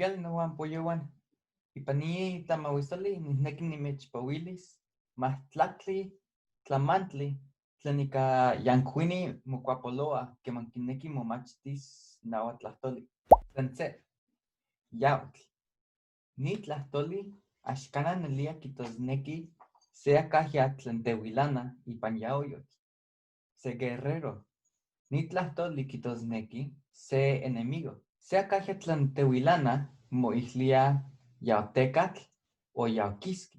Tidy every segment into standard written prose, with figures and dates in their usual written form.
Ixpiali nohuampoyohuan, ipan ni tlamahuisoli nijnequi nimechpohuilis majtlactli tlamantli tlen ica yancuini mocuapoloa queman quinequi momachtis nahuatl tlajtoli. Tlen se, yautl. Ni tlajtoli axcana nelía quitosnequi se acajya tlen tehuilana ipan yaoyotl, se guerrero. Ni tlajtoli quitosnequi se enemigo. Se acajya tlen tehuilana moilhuía yaotecatl o yaoquisqui.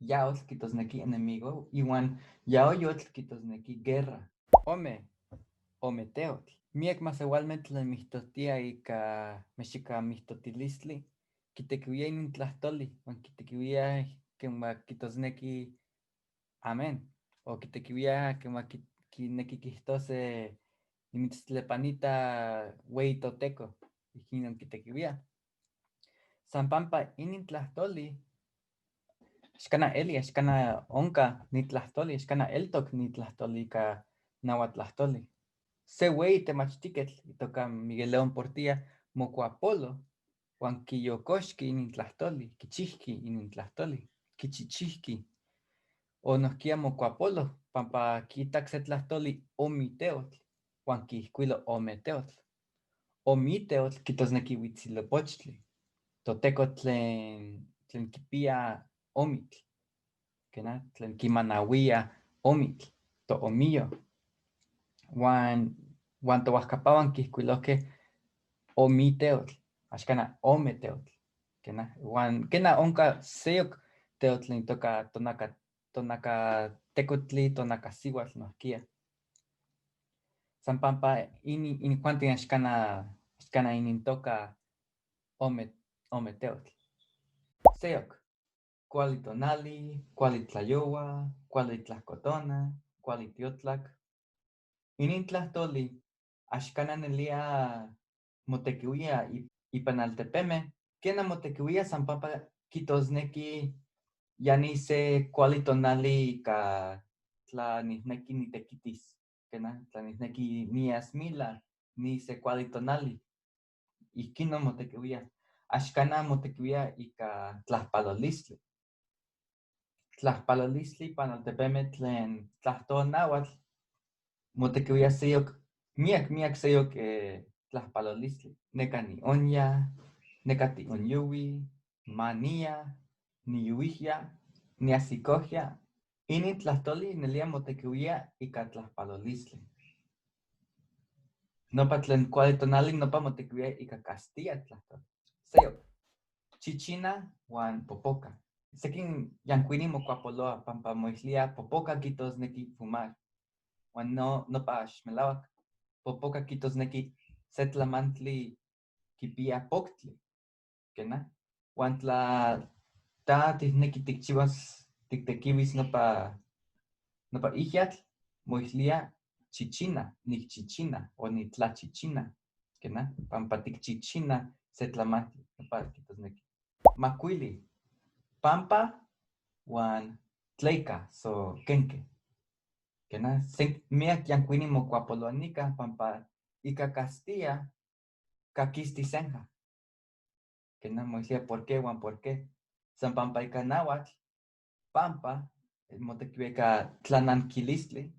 Yautl quitosnequi enemigo ihuan yaoyotl quitosnequi guerra. Ome, ometeotl. Miyac masehualme tlen mijtotia ica mexica mijtotilistli quitequihuía inin tlajtoli huan quitequihuía quema quitosnequi amén o quitequihuía quema quinequi quihtose nimitztlepanita hueyi toteco, ijquinon quitequihuía. San pampa inin tlajtoli axcana eli, axcana onca ni tlajtoli, axcana eltoc ni tlajtoli ica nahuatl tlajtoli. Se hueyi temachtiquetl itoca Miguel León Portilla mocuapolo huan quiyocoxqui inin tlajtoli, quichijqui inin tlajtoli, quichichijqui. O nohquia mocuapolo pampa quiitac se tlajtoli omiteotl huan quiijcuilo ometeotl. Omiteotl quitosnequi huitzilopochtli, toteco tlen quipiya omitl, quena, tlen quimanahuía omitl, toomiyo. Huan tohuajcapahuan quiijcuilojque omiteotl, axcana ometeotl, quena. Huan quena onca seyoc teotl tlen itoca tonaca, tonacatecotli, tonacasihuatl nohquia. San pampa inijuanti axcana inintoca ometeotl. Seyoc, cuali tonali, cuali tlayohua, cuali tlajcotona, cuali tiotlac. Inin tlajtoli axcana nelia motequihuía ipan altepeme, quena motequihuía san pampa quitosnequi ya ni se cuali tonali ica tla nijnequi nitequitis, quena, tla nijnequi nias mila, ni se cuali tonali. Ijquinon motequihuía. Axcana motequihuía ica tlajpalolistli. Tlajpalolistli ipan altepeme tlen tlajtoa nahuatl motequihuía seyoc, miyac, miyac seyoc tlajpalolistli. Neca nionya, neca tionyohui, mania, niyuihya, niasicojya. Inin tlajtoli nelia motequihuía ica tlajpalolistli. Nopa tlen cuali tonali nopa motequihuía ica Castilla tlajtoli. Seyoc, chichina huan popoca. Sequin yancuini mocuapoloa pampa moilhuía popoca quitosnequi fumar. Huan no, nopa axmelahuac. Popoca quitosnequi se tlamantli quipia poctli, quena. Huan tla ta tijnequi tikchihuas, tiktequihuis nopa ijyatl, moilhuía chichina, nikchichina o nitlachichina, quena, pampa tikchichina se tlamantli, nopa quitosnequi. Macuili, pampa huan tleica, so quenque. Quena, miyac yancuini mocuapoloa nica pampa ica Castilla caquisti senja. Quena, moilhuía por qué huan por qué. San pampa ica nahuatl, pampa, motequihuía ica tlananquilistli,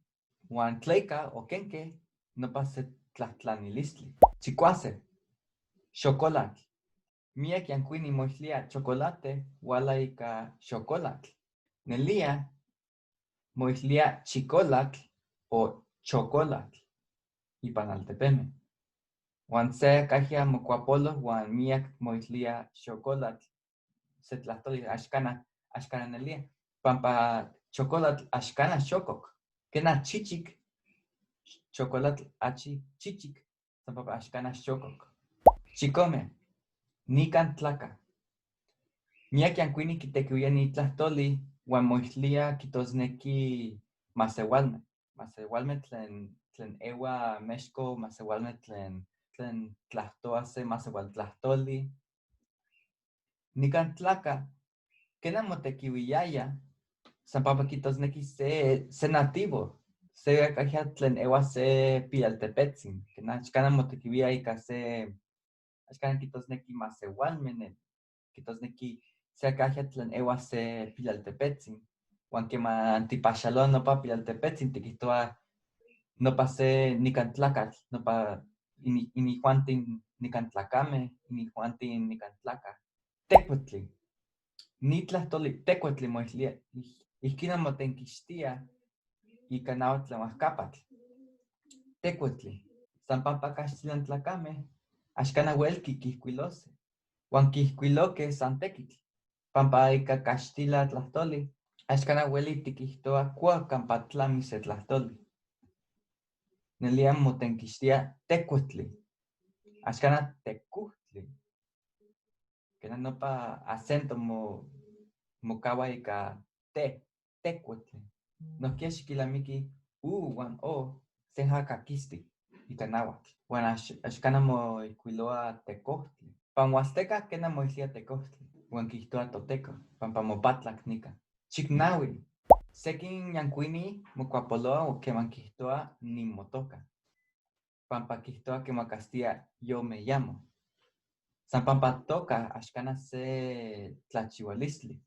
huan tleica o quenque, nopa se tlahtlanilistli. Chicuase, xocolatl. Miyac yancuini moilhuía chocolate huala ica xocolatl. Nelia moilhuía chicolatl o chocolatl ipan altepeme. Huan se acajya mocuapolo huan miyac moilhuía xocolatl. Se tlajtoli axcana, axcana nelia. Pampa chocolatl axcana xococ. Quena chichic, chocolatl achi chichic, san pampa axcana xococ. Chicome, nican tlaca. Miyac yancuini quitequihuía ni tlajtoli huan moilhuía quitosnequi masehualme. Masehualme tlen ewa Mexco, masehualme tlen tlajtoa se masehualtlahtoli. Nican tlaca, quena motequihuiyaya, san pampa quitosnequi se nativo, se acajya tlen ewa se pialtepetzin, quena axcana motequihuía ica se Axkan quihtosnequi masehualme neli. Quihtosnequi se acajya tlen ehua se pilaltepetzin. Huan queman tipaxaloa nopa pilaltepetzin tiquihtohuaj nopa se nican tlacatl, nopa inijuantin nican tlacame, inijuantin nican tlaca. Tecuetli. Ni tlahtoli tecuetli moilhuia ijquinon motenquixtia ica nahuatl tlen huajcapatl. Tecuetli. San pampa caxtilan tlacame axcana huelqui quiijcuilose. Huan quiijcuiloque san tequitl. Pampa ica caxtila tlahtoli axcana hueli tiquihtohua cua campa tlami se tlahtoli. Nelia motenquixtia tecuetli. Axcana tecuhtli. Quena nopa acento mocahua ica te, tecuetli. Nohquiya xiquilamiqui u huan o senja caquistic ica nahuatl. Huan axcana moijcuilohua tecohtli. Pan Huasteca quena moilhuia tecohtli. Huan quiihtohua toteco, pampa mopatlac nica. Chicnahui. Sequin yancuini mocuapoloa queman quiihtohua nimotoca. Pampa quiihtohua quimacastia yo me llamo. San pampa toca axcana se tlachihualistli.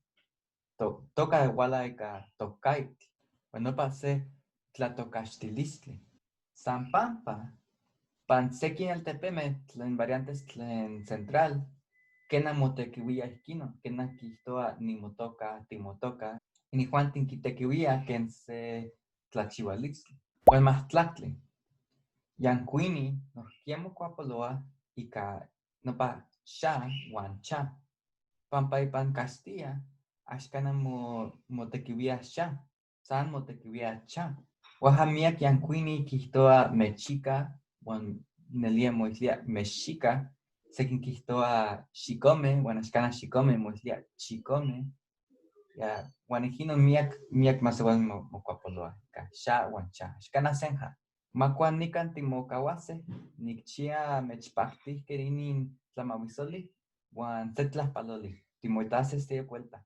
Toca huala ica tocaitl. Huan nopa se tlatocaxtilistli. San pampa, pan sequin altepeme tlen variantes tlen central, quena motequihuia ijquino, quena quiihtohua nimotoca, timotoca, inijuantin quitequihuia quen se tlachihualistli. Huan mahtlactli. Yancuini nohquiya mocuapoloa ica nopa xa huan cha. Pampa ipan Castilla, axcana motequihuia xa, san motequihuia cha. Huaja miac yancuini quiihtohua mechica, huan nelia moilhuia mexica, sequin quiihtohua xicome, huan axcana xicome moilhuia chicome. Ya, huan ijquinon miac masehualme mocuapoloa ica xa huan cha. Axcana senja. Ma nican timocahuase, nicchia mechpactijque inin tlamahuisoli huan se tlajpaloli. Timoitase seyoc vuelta.